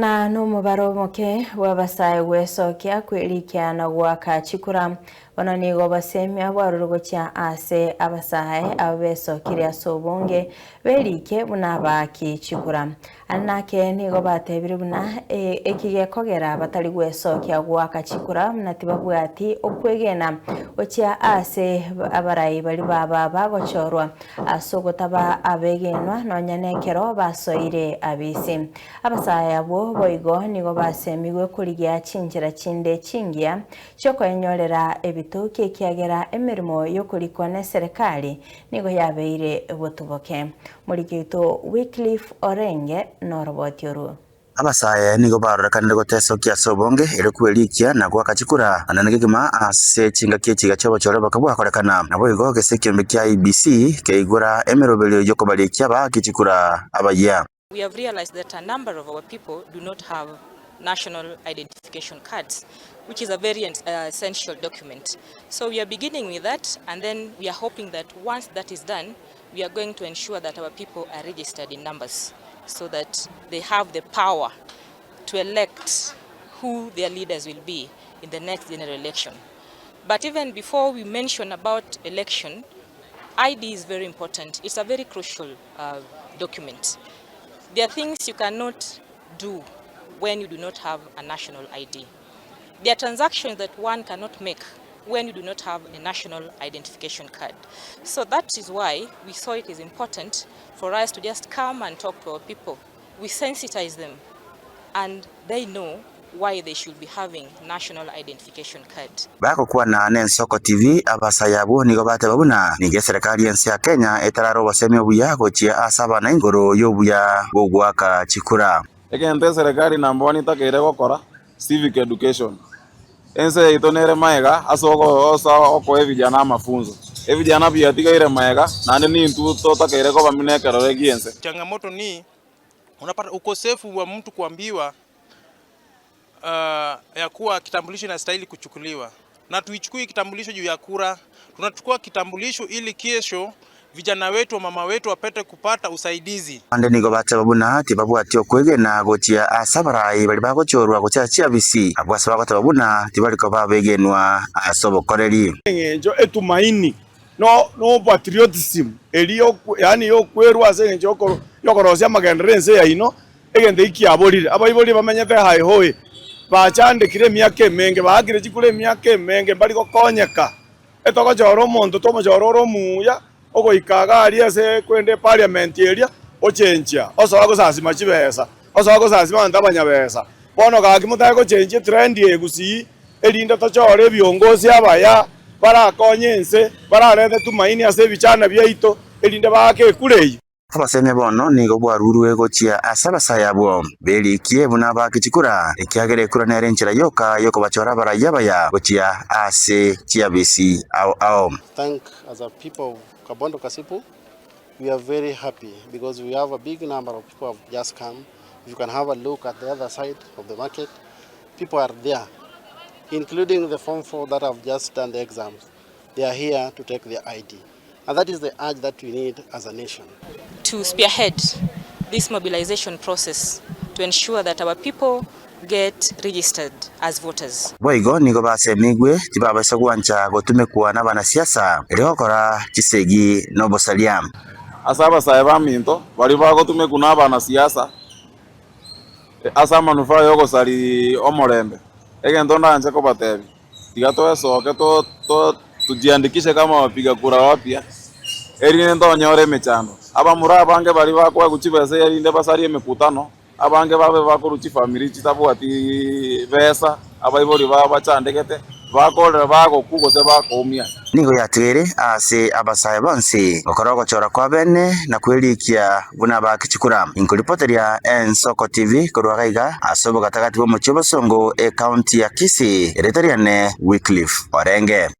Na nomobaro omoke bw'abasae gwesokia kwerikia na goaka chikura. Bono nigo obosemia bwarure gochia aase abasae abwo besokirie ase obonge berike buna abaaki chikura. Ande nake nigo batebire buna eki gekogera batari gwesokia goaka chikura buna tibabwati okwegena gochia aase abarai baria baba bagochorwa ase ogotaba abegenwa nonya nekero basoire abisi. Abasae abwo boigo nigo basemigwe korigia chinchera chinde chingiya chi'okoenyorera ebitoki ekiagera emeremo y'okorikwa neserekari nigo yabeire botuboke. Moriki oito Wycliffe Orenge noroboti orwo. Abasae nigo barorekanire gotesokia ase obonge erio kwerikia na goaka chikura anene kegima ase chingaki echiga chi'obochore boka bwakorekana. Naboigo gese ekiombe kia IEBC keigora emeroberio y'okobarikia abaaki chikura abayia. We have realized that a number of our people do not have national identification cards, which is a very essential document. So we are beginning with that and then we are hoping that once that is done, we are going to ensure that our people are registered in numbers so that they have the power to elect who their leaders will be in the next general election. But even before we mention about election, ID is very important. It's a very crucial uh, document. There are things you cannot do when you do not have a national ID. There are transactions that one cannot make when you do not have a national identification card. So that is why we saw it is important for us to just come and talk to our people. We sensitize them and they know why they should be having national identification card. Bagokwana n'Ensoko TV, abasae abwo nigo bateba buna nigo eserekari y'ense ya Kenya etarare obosemia obuya gochia ase abana igoro y'obuya bw'ogoaka chikura. Egento eserekari number one etakeire gokora, civic education. Ense yaito nere maega ase okoa ebijana amafunzo. Ebijana biatigaire maega naende nintwe totakeire koba buna ekerore gi'ense. Changamoto ni unapata ukosefu wa mtu kuambiwa ya kuwa kitambulisho inastahili kuchukuliwa, na tuichukui kitambulisho juu ya kura, tunachukua kitambulisho ili kesho vijana wetu mama wetu wapate kupata usaidizi. Abande nigo bateba buna tibabwati okwegena gochia ase abarai baria bagochorwa gochia chiabisi, abwo ase bagoteba buna tibari koba abegenwa ase obokoreri. Eng'encho etumaini no no patriotism eria yaani yokwerwa ase eng'encho yokorosia amagenderero ense yaino, egento eki kiaborire. Abaibori bamenyete hae hoe, bachandekire emiaka emenge, baakire chikura emiaka emenge mbari gokonyeka. Etogochora omonto tomochore ore omuya, ogoika iga aria ase kwende eparliament eria, ochenchia, osoa gosasima chibesa, osoa gosasima abanto abanyabesa. Bono gaki motake gochenchia etrend eye gusii, erinde tochore ebiongosi abaya, barakonye ense, bararete tumaini ase ebichana biaito, erinde baake ekura eyio. Obosemia bono nigo bwarurwe gochia ase abasae abwo berikie buna abaaki chikura, ekiagera ekura nere enchera yoka y'okobachora abarai abaya gochia ase chiabisi ao ao. Thank as a people of Kabondo Kasipu we are very happy because we have a big number of people have just come if you can have a look at the other side of the market people are there including the form 4 that have just done the exams they are here to take their ID and that is the urge that we need as a nation. To spearhead this mobilization process to ensure that our people get registered as voters. Boigo nigo basemigwe tibabaisa gwancha gotumekwa nabanasiasa erio gokora chisegi na obosaria. Ase abasae baminto baria bagotumekwa nabanasiasa ase amanufaa y'ogosaria omorembe, egento ndanche kobatebia, Tiga twesoke tojiandikishe kama wapiga kura wapya, erinde ntonyore emechando. Abamura abange baria bakoegwa chibesa erinde basarie emekutano, abange babe bakorwa chifamiri chitabwati besa, abaibori babo bachandegete, bakorera bagokwa gose bakoumia. Nigo yatigaire aase abasae bonsi gokora ogochora kw'abene na kwerikia Buna abaaki chikura, inkoripoteria Ensoko TV korwa gaiga ase obogatagati bw'omochie obosongo ecounty ya Kisii, erieta riane Wycliffe Orenge.